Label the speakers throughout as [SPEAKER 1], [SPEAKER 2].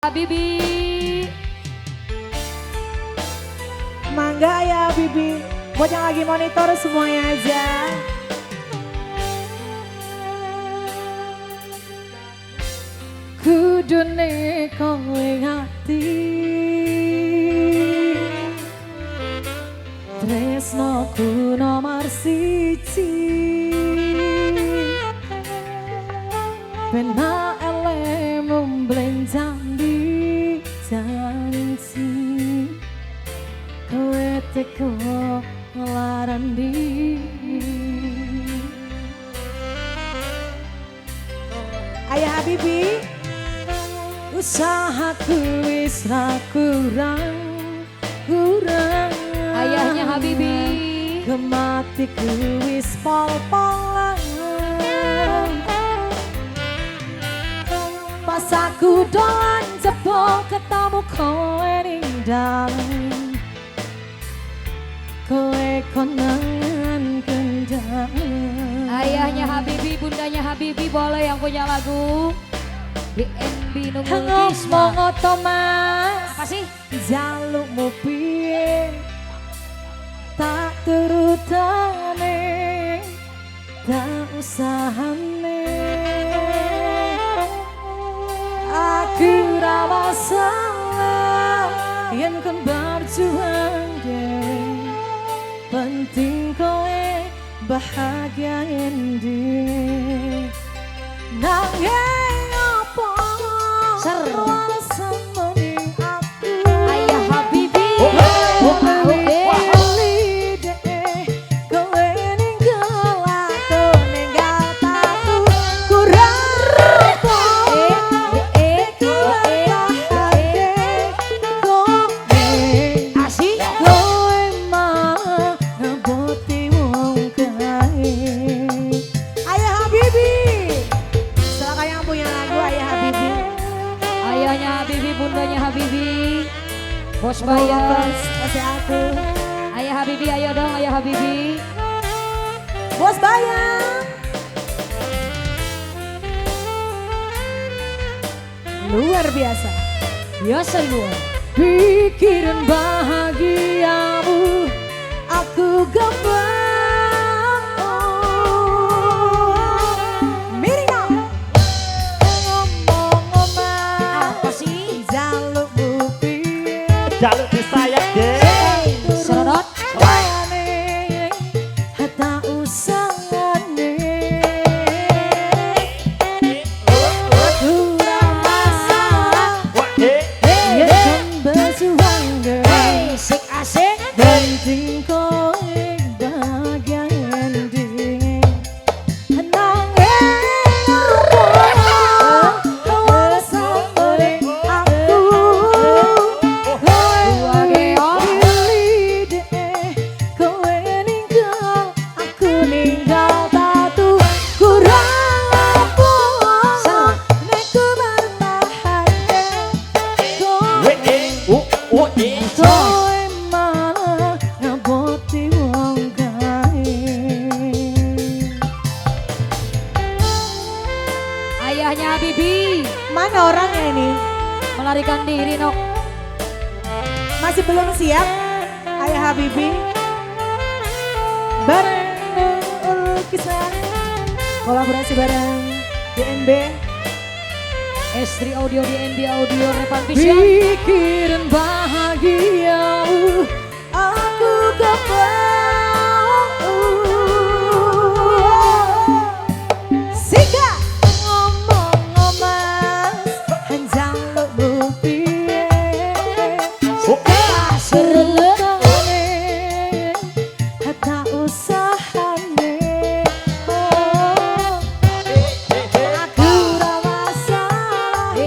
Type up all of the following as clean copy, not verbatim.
[SPEAKER 1] Habibi.
[SPEAKER 2] Mangga ya Bibi. Buat yang lagi monitor semuanya aja. Kudune kowe ati tresnoku nomor siji pena elemu mblenjang janji kowe teko nglarani. Ayah Habibi, usahaku wis ra kurang kurang.
[SPEAKER 1] Ayahnya Habibi,
[SPEAKER 2] kematiku wis pol-polan. Pas aku dolan jebol ketemu kowe ning dalan, kowe konangan kendang.
[SPEAKER 1] Ayahnya Habibi, bundanya Habibi, boleh yang punya lagu DNB Nunggu Kisma.
[SPEAKER 2] Ngomong to Mas,
[SPEAKER 1] apa sih?
[SPEAKER 2] Jalukmu piye tak turutane, tak usahane. Aku ra masalah yen kon berjuang dhewe, penting kowe bahagia endi. Nanging apa alasan mending aku
[SPEAKER 1] Ayah Habibi.
[SPEAKER 2] Kowe ninggal aku, ninggal tatu kurang apa.
[SPEAKER 1] Asik.
[SPEAKER 2] Kowe malah ngeboti wong kae. Ayah Habibi, silakan yang punya lagu Ayah Habibi.
[SPEAKER 1] Ayahnya Habibi, bundanya Habibi, Bos Bayar,
[SPEAKER 2] Kasih aku.
[SPEAKER 1] Ayah Habibi, ayo dong Ayah Habibi.
[SPEAKER 2] Bos Bayar. Luar biasa.
[SPEAKER 1] Biasa luar.
[SPEAKER 2] Pikiran bahagiamu aku gembar. Miring dong. Ngomong omah
[SPEAKER 1] Apa sih?
[SPEAKER 2] jalukmu piye
[SPEAKER 3] Jaluk disayat deh.
[SPEAKER 1] Serot.
[SPEAKER 2] Tak usahane aku ra masalah
[SPEAKER 3] Wah, eh,
[SPEAKER 2] yen kon berjuang dhewe.
[SPEAKER 1] Asik asik.
[SPEAKER 2] Penting kowe bahagia endi. Nanging apa alasan mending aku
[SPEAKER 1] Dua geok.
[SPEAKER 2] pilih deh, kowe ninggal aku ninggal tatu kurang apa nek ku bertahan kowe
[SPEAKER 3] weh, eh, oh, oh, eh.
[SPEAKER 2] kowe malah ngeboti wong kae.
[SPEAKER 1] Ayahnya Habibi
[SPEAKER 2] Mana orangnya ini?
[SPEAKER 1] melarikan diri nok.
[SPEAKER 2] Masih belum siap? Ayah Habibi bareng Nurul Kisah, kolaborasi bareng DNB
[SPEAKER 1] S3 Audio, DNB Audio, Revan Vision.
[SPEAKER 2] Pikiran bahagiamu aku kebau. Sika ngomong mas jalukmu piye
[SPEAKER 3] Oh, eh.
[SPEAKER 2] Serutane tak usahane. Aku ra masalah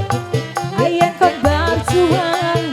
[SPEAKER 2] yen kon berjuang.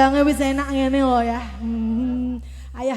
[SPEAKER 2] Kendangnya wis enak ngene lho ya.